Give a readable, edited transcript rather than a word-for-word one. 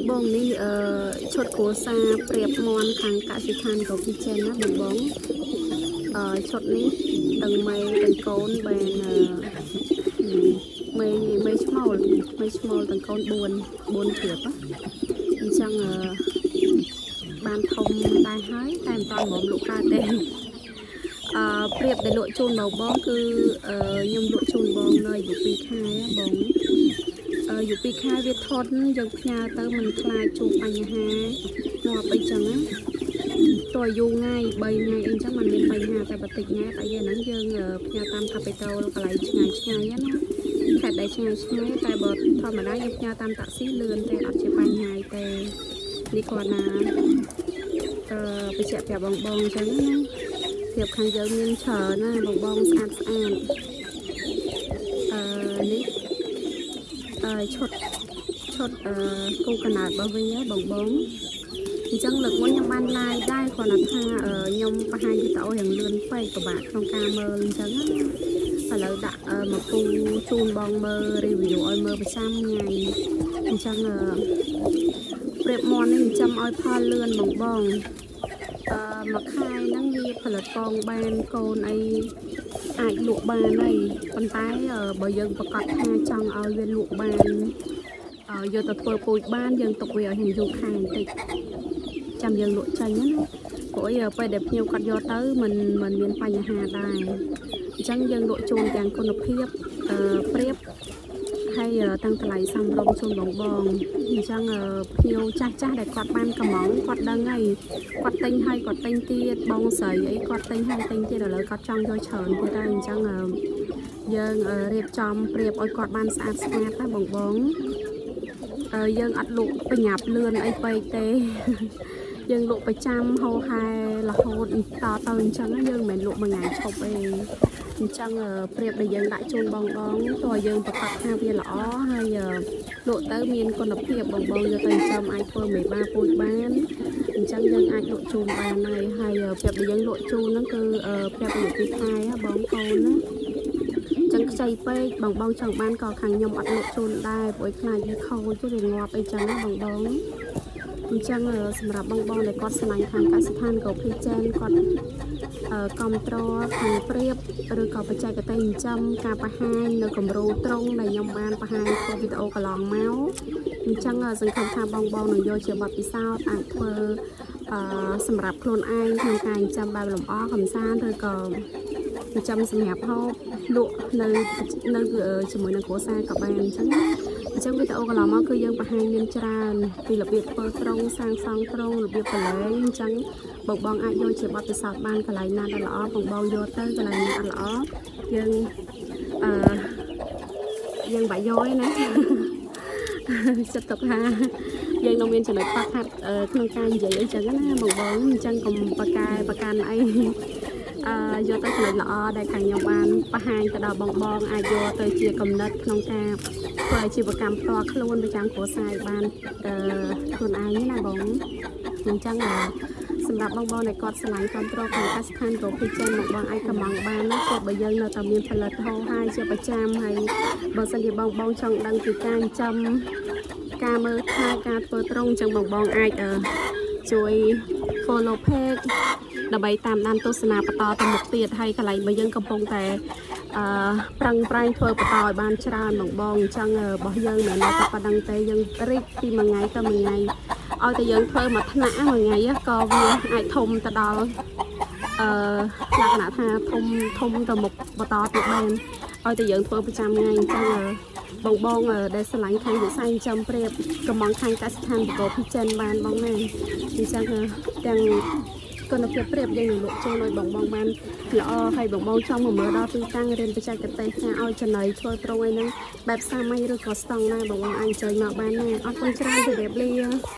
បងបងនេះអឺឈុតគ្រួសារព្រៀបមន់ខាងកសិដ្ឋានកោភីចេនណាបងបងអឺឈុតនេះទាំងមេទាំងកូនបានអឺមេមេឈ្មោលមេឈ្មោលទាំងកូន4 4ព្រៀបណាអញ្ចឹងអឺបានធំដែរហើយតែមិនតាន់ហ្មងលក់កើតទេអឺព្រៀបដែលលក់ជូនបងបងគឺអឺខ្ញុំលក់ជូនបងនៅអាយុ2ខែណាបង អឺយូរពីខែវាថត់យើងផ្ញើទៅមិនខ្លាចជួបបញ្ហាងាប់អីចឹងណាតើយូរថ្ងៃ3ថ្ងៃអីចឹងมันមានបញ្ហាតែបន្តិចថ្ងៃតែយើងហ្នឹងយើងផ្ញើតាម capital កន្លែងឆ្ងាយឆ្ងាយណាខេត្តដែលឆ្ងាយឆ្ងាយតែបើធម្មតាយើងផ្ញើតាមតាក់ស៊ីលឿនទេអត់ជាបញ្ហាទេនេះគាត់ណាអឺបញ្ជាក់ប្រាប់បងបងចឹងណាប្រៀបខាងយើងមានច្រើនណាបងបងស្អាតស្អាតអឺនេះ អឺឈុតឈុតអឺគូកណើតរបស់វិញហ៎បងបងអញ្ចឹងលើកមុនខ្ញុំបាន live ដែរគ្រាន់តែថាអឺខ្ញុំបង្ហាញវីដេអូយ៉ាងលឿនពេកពិបាកក្នុងការមើលអញ្ចឹងណាឥឡូវដាក់អឺមកគូជូនបងមើល review ឲ្យមើលប្រចាំថ្ងៃអញ្ចឹងអឺព្រៀបមន់នេះចិញ្ចឹមឲ្យផលលឿនបងបងអឺមួយខែហ្នឹងវាផលិតពងបានកូនអី អាចលក់បានហើយប៉ុន្តែអឺបើយើងប្រកាសថាចង់ឲ្យវាលក់បានអឺយកទៅធ្វើពូជបានយើងទុកវាឲ្យរៀងយូរខែបន្តិចចាំយើងលក់ចេញណាព្រោះអីពេលដែលភ្ញៀវគាត់យកទៅมันมันមានបញ្ហាដែរអញ្ចឹងយើងលក់ជូនទាំងគុណភាពអឺប្រៀបហើយតាំងតម្លៃសមរម្យជូនបងបងអញ្ចឹងភ្ញៀវចាស់ចាស់ដែលគាត់បានកំងគាត់ដឹងហើយគាត់ទិញហើយគាត់ទិញទៀតបងស្រីអីគាត់ទិញហើយទិញទៀតឥឡូវគាត់ចង់យកច្រើនទៀតហើយអញ្ចឹងយើងរៀបចំប្រៀបឲ្យគាត់បានស្អាតស្អាតណាបងបងយើងអត់លក់បញ្ញាប់លឿនអីពេកទេ យើងលក់ប្រចាំហោហែរហូតតទៅអញ្ចឹងយើងមិនមែនលក់មួយថ្ងៃឈប់ទេអញ្ចឹងប្រៀបដែលយើងដាក់ជូនបងបងតើយើងប្រកាសថាវាល្អហើយលក់ទៅមានគុណភាពបងបងយកទៅចាំអាចធ្វើមេបាពូជបានអញ្ចឹងយើងអាចលក់ជូនបានហើយហើយប្រៀបដែលយើងលក់ជូនហ្នឹងគឺប្រៀបអាយុ2ខែបងកូនណាចឹងខ្ចីពេកបងបងចង់បានក៏ខាងខ្ញុំអត់លក់ជូនដែរព្រោះខ្លាចវាខូចវាងាប់អីចឹងណាបងបងអញ្ចឹងសម្រាប់បងបងដែលគាត់ស្រឡាញ់ខាងកសិដ្ឋានកោភីចេនគាត់គ្រប់គ្រងខាងព្រៀបឬក៏បច្ចេកទេសចិញ្ចឹមការបង្ហាញនៅគំរូត្រង់ដែលខ្ញុំបានបង្ហាញធ្វើវីដេអូកន្លងមកអញ្ចឹងសង្ឃឹមថាបងបងនឹងយកជាបទពិសោធន៍អាចធ្វើអឺសម្រាប់ខ្លួនឯងក្នុងការចិញ្ចឹមបែបលម្អកំសាន្តឬក៏ចិញ្ចឹមសម្រាប់ហូបលក់នៅនៅជាមួយនឹងគ្រួសារក៏បានអញ្ចឹងណាអញ្ចឹងវីដេអូកន្លងមកគឺយើងបង្ហាញមានច្រើនពីរបៀបធ្វើត្រង់សាងសង់ត្រង់របៀបប្រឡែងអញ្ចឹងបងបងអាចយកជាបទពិសោធន៍បានកន្លែងណាដែលល្អបងបងយកទៅកន្លែងណាអត់ល្អយើងអឺយើងបាក់យកឯណា ចិត្តទុកថាយើងនឹងមានចំណុចខ្វះខាតក្នុងការនិយាយអីចឹងណាបងបងអញ្ចឹងកុំប្រកែប្រកាន់អីអឺយកទៅចំណុចល្អដែលខាងខ្ញុំបានបង្ហាញទៅដល់បងបងអាចយកទៅជាកំណត់ក្នុងការធ្វើអាជីវកម្មផ្ទាល់ខ្លួនប្រចាំគ្រួសារឲ្យបានអឺខ្លួនឯងណាបងអញ្ចឹងសម្រាប់បងបងដែលគាត់ស្រឡាញ់គ្រប់គ្រងខាងកសិដ្ឋានកោភីចិនបងបងអាចកំងបានណាព្រោះបើយើងនៅតែមានផលិតហូរហើយជាប្រចាំហើយបើសិនជាបងបងចង់ដឹងពីការចិញ្ចឹមការមើលថែការធ្វើត្រង់អញ្ចឹងបងបងអាចជួយ follow page ដើម្បីតាមដានទស្សនាបន្តទៅមុខទៀតហើយកន្លែងបើយើងកំពុងតែអឺប្រឹងប្រែងធ្វើបន្តឲ្យបានច្រើនបងបងអញ្ចឹងរបស់យើងមិនមែនតែប៉ុណ្្នឹងទេយើងរីកពីមួយថ្ងៃទៅមួយថ្ងៃឲ្យតែយើងធ្វើមួយថ្នាក់មួយថ្ងៃក៏វាអាចធំទៅដល់អឺលក្ខណៈថាធំធំទៅមុខបន្តទៀតបានឲ្យតែយើងធ្វើប្រចាំថ្ងៃអញ្ចឹងបងបងដែលស្រឡាញ់ខាងវិស័យចិញ្ចឹមព្រាបកំងខាងកសិដ្ឋានបកោភីចិនបានបងណាអញ្ចឹងទាំងគុណភាពព្រាបយើងនឹងលក់ជូនឲ្យបងបងបានល្អហើយបងបងចង់មកមើលដល់ទីតាំងរៀនបច្ចេកទេសការឲ្យចំណីធ្វើត្រង់អីហ្នឹងបែបសាមញ្ញឬក៏ស្តង់ណាបងបងអាចអញ្ជើញមកបានណាអរគុណច្រើនជម្រាបលា។